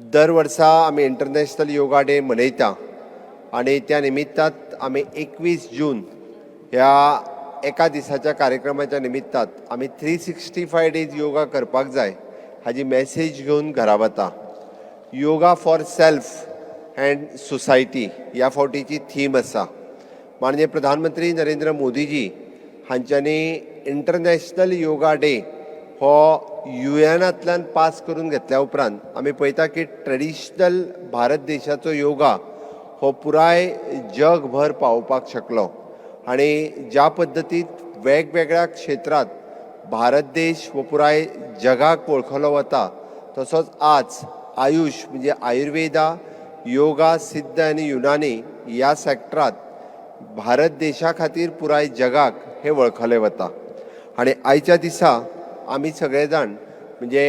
दर वर्सा आमी इंटरनॅशनल योगा डे मनयता आनी त्या निमित्तात आमी 21 जून ह्या एका दिसाच्या कार्यक्रमाच्या निमित्तात आमी 365 डेज योगा करपाक जाय हाजी मॅसेज घेवन घरा वता. Yoga for self and society ह्या फावटीची थीम आसा. माननीय प्रधानमंत्री नरेंद्र मोदीजी हांच्यांनी इंटरनॅशनल योगा डे हो युएनांतल्यान पास करून घेतल्या उपरांत आमी पळयता की ट्रेडिशनल भारत देशाचो योगा हो पुराय जगभर पावोवपाक शकलो आनी ज्या पद्दतीत वेगवेगळ्या क्षेत्रांत भारत देश हो पुराय जगाक वळखलो वता, तसोच आज आयुश म्हणजे आयुर्वेदा, योगा, सिद्ध आनी युनानी ह्या सॅक्टरांत भारत देशा खातीर पुराय जगाक हे वळखले वता. आनी आयच्या दिसा आमी सगळे जाण म्हणजे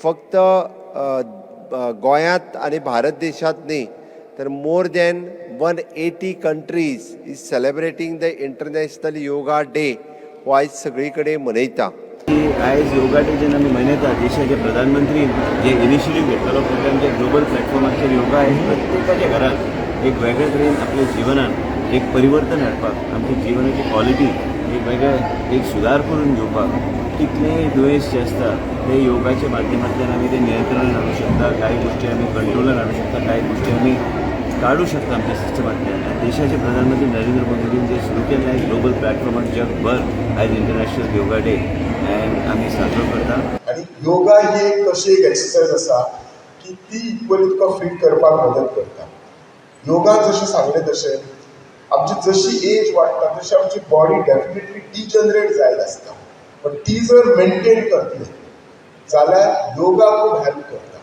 फक्त गोंयांत आनी भारत देशांत न्ही तर more than 180 countries is celebrating the International Yoga Day हो आयज सगळी कडेन मनयता. की आयज योगा डे जेन्ना आमी मनयता, देशाचे प्रधानमंत्री जे इनिशिएटीव घेतलेलो प्रोग्राम, जे ग्लोबल प्लॅटफॉर्माचेर योगा आयज प्रत्येकाच्या घरात एक वेगळे तरेन आपल्या जिवनात एक परिवर्तन हाडपाक, आमच्या जिवनाची क्वॉलिटी एक वेगळे एक सुदार करून घेवपाक, कितलेय दुयेंस जे आसता ते योगाच्या माध्यमांतल्यान आमी ते नियंत्रणान हाडूं शकता. कांय गोश्टी आमी कंट्रोलान हाडूं शकता, कांय गोश्टी आमी काडूं शकता आमच्या सिस्टमांतल्यान. आनी देशाचे प्रधानमंत्री नरेंद्र मोदीजीन जे सुरू केलें आयज ग्लोबल प्लॅटफॉर्मार जगभर आयज इंटरनॅशनल योगा डे अँड आमी साजरो करता. आनी योगा ही एक अशी एक एक्सरसायज आसा की ती इक्वली तुका फीट करपाक मदत करता. योगा जशें सांगलें तशें आमची जशी एज वाडटा तशी आमची बॉडी डेफिनेटली डिजनरेट जायत आसता, पण ती जर मेंटेन करतली जाल्यार योगा खूब हेल्प करता.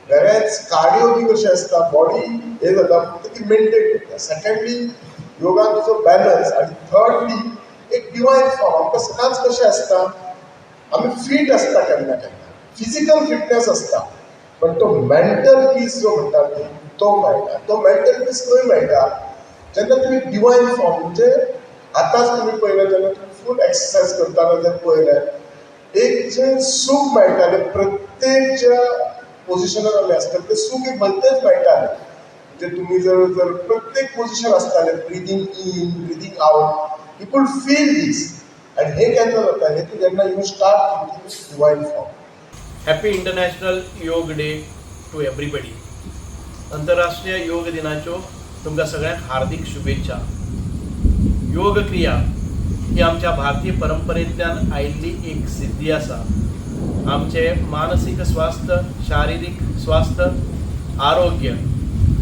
वेरेंच कार्डियो बी कशें आसता, बॉडी हे जाता, फक्त ती मेंटेन करता. सेकंडली योगान तुजो बॅलन्स आनी थर्डली एक डिवायन फॉर्म. आमकां सदांच कशें आसता, आमी फीट आसता केन्ना केन्ना, फिजिकल फिटनेस आसता, पण तो मेंटल पीस जो म्हणटा न्ही तो मेळटा. तो मेंटल पीस खंय मेळटा? जेन्ना तुमी डिवायन फॉर्म, म्हणजे आतांच तुमी पळयलें, जेन्ना तुमी फूल एक्सरसायज करतना जर पळयलें, एक जें सूख मेळटालें प्रत्येक ज्या पोजिशनान आमी आसता तें सूख एक भलतेंच मेळटालें. म्हणजे तुमी जर जर प्रत्येक पोजिशन आसतालें, breathing in, breathing out, you could feel this. आनी हें केन्ना जाता? हें तूं जेन्ना you start divine form. Happy International Yoga Day to everybody. अंतरराष्ट्रीय योग दिनाच्यो तुमकां सगळ्यांक हार्दीक शुभेच्छा. योग क्रिया ही आमच्या भारतीय परंपरेंतल्यान आयिल्ली एक सिद्धी आसा. आमचें मानसीक स्वास्थ्य, शारिरीक स्वास्थ्य, आरोग्य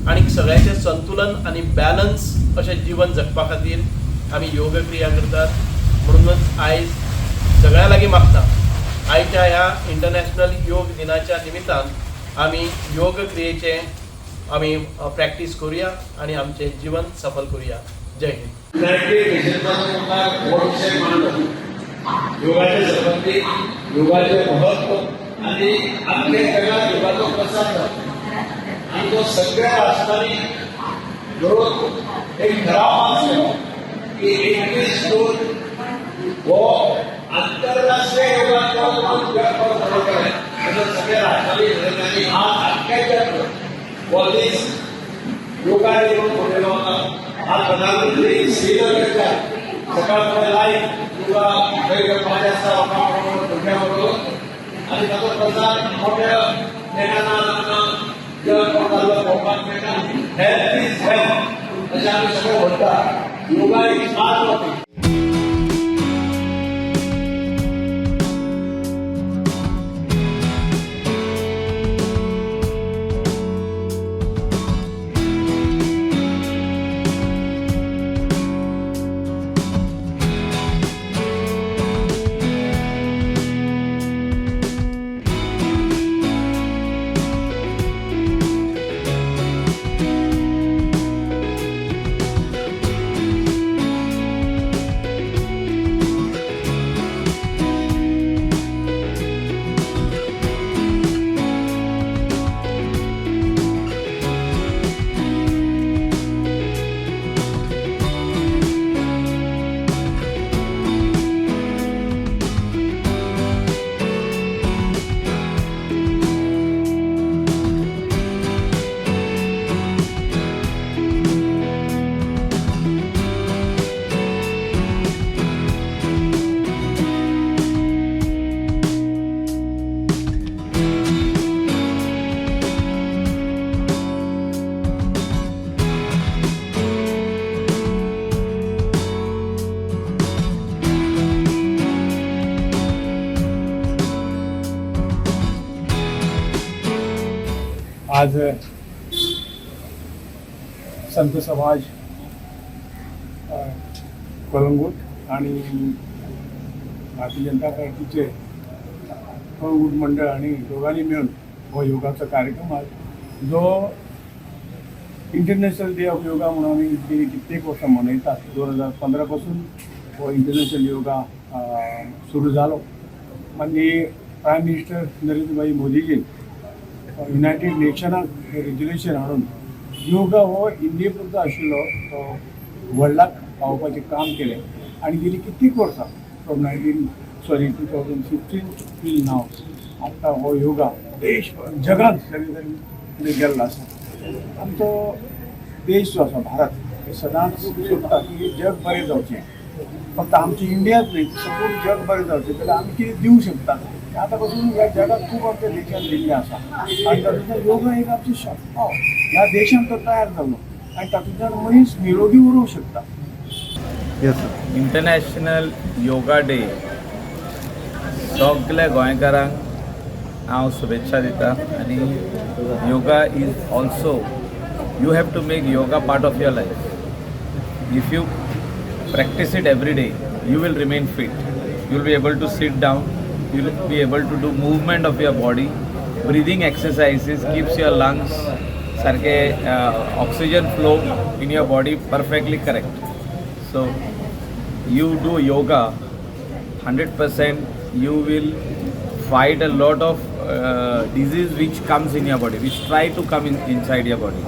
आनी सगळ्याचें संतुलन आनी बॅलन्स अशें जिवन जगपा खातीर आमी योग क्रिया करतात. म्हणूनच आयज सगळ्यां लागीं मागता, आयच्या ह्या इंटरनॅशनल योग दिनाच्या निमित्तान आमी योग क्रियेचें आमी प्रॅक्टीस करुया आनी आमचें जीवन सफल करुया. जय हिंद. विषय मांडलो योगाचे संबंधित, योगाचे महत्व आणि आमच्या जगात योगाचो प्रसार जाता आणि तो सगळ्या राष्ट्रांनी धरून एक ठराव पास केलो की 21 जून हो आंतरराष्ट्रीय योगा दिवस म्हणून जगभर साजरो केलाय. तसं सगळ्या राष्ट्रांनी ठरवलं आणि आज अख्ख्या जगभर हो दीस योगा डे म्हणून मनयलो वता. आज प्रधानमंत्री श्रीलंकेच्या सकाळ फुडें लायव्ह योगा थंय करपाचें आसता लोकां बरोबर, भुरग्यां बरोबर, आनी ताचो प्रसार मोठ्या नेटान आज आमकां जगभर जाल्लो पळोवपाक मेळटा. हेल्थ is wealth अशें आमी सगळे म्हणटा. Yoga is part of it. आज संत समाज कलंगूट आणि भारतीय जनता पार्टीचे कळंगूट मंडळ आणि दोघांनी मिळून हो योगाचा कार्यक्रम आज जो इंटरनॅशनल डे ऑफ योगा म्हणून आमी गेली कित्येक वर्सां मनयतात. 2015 पासून हो इंटरनॅशनल योगा सुरू जालो. माननीय प्रायम मिनिस्टर नरेंद्रभाई मोदीजीन युनायटेड नेशनाक हे रेज्युलेशन हाडून योगा हो इंडिये पुरतो आशिल्लो तो वर्ल्डाक पावोवपाचें काम केलें आनी गेली कित्येक वर्सां from 2015 till now आतां हो योगा देश जगांत सगळे कडेन गेल्लो आसा. आमचो देश जो आसा भारत हे सदांच सोदता की हे जग बरें जावचें, फक्त आमची इंडियाच न्हय, सगळं जग बरें जावचें जाल्यार आमी कितें दिवं शकता तें आतां पासून ह्या जगाक खूब आमच्या देशान दिल्लें आसा. आनी तातूंतल्यान योगा एक आमची शक्त ह्या देशान तो तयार जालो आनी तातूंतल्यान मनीस निरोगी उरूंक शकता. इंटरनॅशनल योगा डे सगल्या गोंयकारांक हांव शुभेच्छा दिता. आनी yoga is also, you have to make yoga part of your life. If you practice it every day, you will remain fit. You will be able to sit down, you will be able to do movement of your body. Breathing exercises keeps your lungs सारखे, oxygen flow in your body perfectly correct. So you do yoga, 100% you will fight a lot of disease which comes in your body, which try to come in inside your body.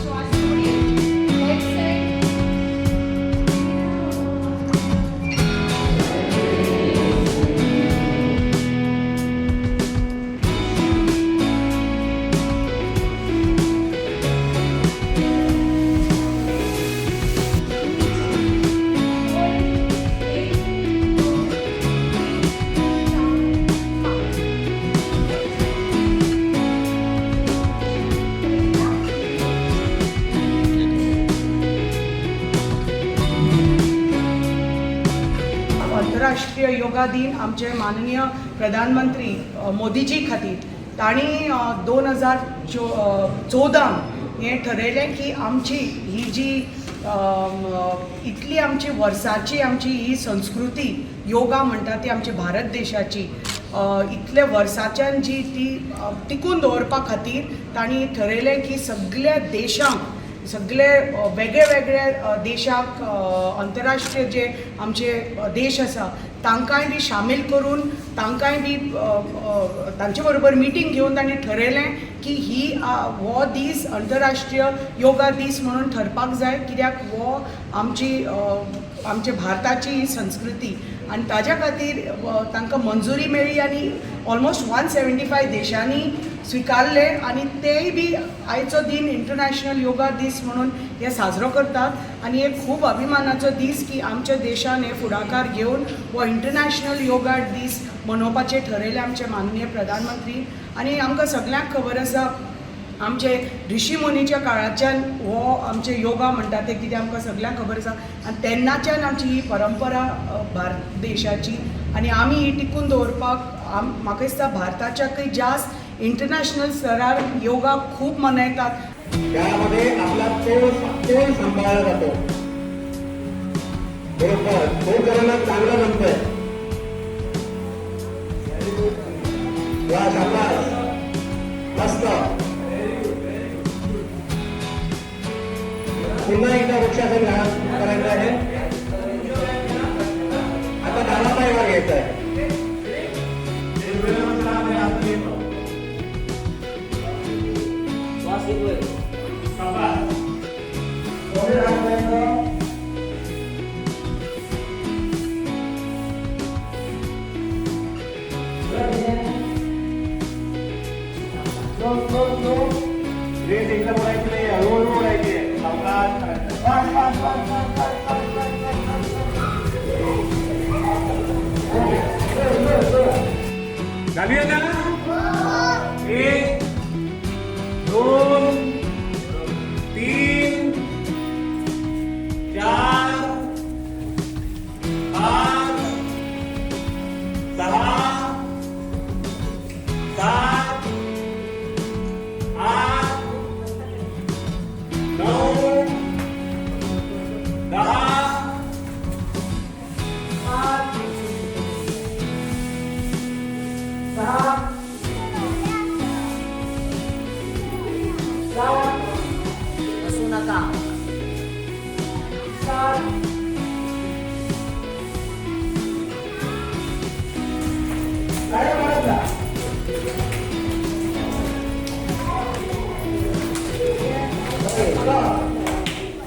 श्वास सोडी left side. एक, दोन, तीन, चार, पाच. आंतरराष्ट्रीय योगा दिन आमचे माननीय प्रधानमंत्री मोदीजी खातीर तांणी 2014 हें ठरयलें की आमची ही जी इतली आमची वर्साची आमची ही संस्कृती योगा म्हणटा ती आमची भारत देशाची इतले वर्साच्यान जी ती टिकून दवरपा खातीर तांणी ठरयलें की सगल्या देशांक, सगळे वेगळे वेगळे देशाक, आंतरराष्ट्रीय जे आमचे देश आसा तांकांय बी सामील करून, तांकांय बी तांचे बरोबर मिटींग घेवन तांणी ठरयलें की ही हो दीस आंतरराष्ट्रीय योगा दीस म्हणून ठरपाक जाय, कित्याक हो आमची आमच्या भारताची ही संस्कृती. आनी ताज्या खातीर तांकां मंजुरी मेळ्ळी आनी ऑलमोस्ट 175 देशांनी स्विकारले आनी तेय बी आयचो दीन इंटरनॅशनल योगा दीस म्हणून हे साजरो करतात. आनी एक खूब अभिमानाचो दीस की आमच्या देशान हे फुडाकार घेवन हो इंटरनॅशनल योगा दीस मनोवपाचें ठरयलें आमचे माननीय प्रधानमंत्री. आनी आमकां सगल्यांक खबर आसा, आमचे ऋषी मुनीच्या काळाच्यान हो आमचे योगा म्हणटा ते कितें आमकां सगल्यांक खबर आसा. आनी तेन्नाच्यान आमची ही परंपरा भारत देशाची आनी आमी ही टिकून दवरपाक म्हाका दिसता भारताच्याकय जास्त इंटरनॅशनल स्तरार योगा खूब मनयतात. त्यामध्ये आपला तोल तोल सांभाळला जातो. बरोबर, खूप जणांना चांगलं जमतंय. वा, शाबास, मस्त. पुन्हा एकदा वृक्षासन घाला.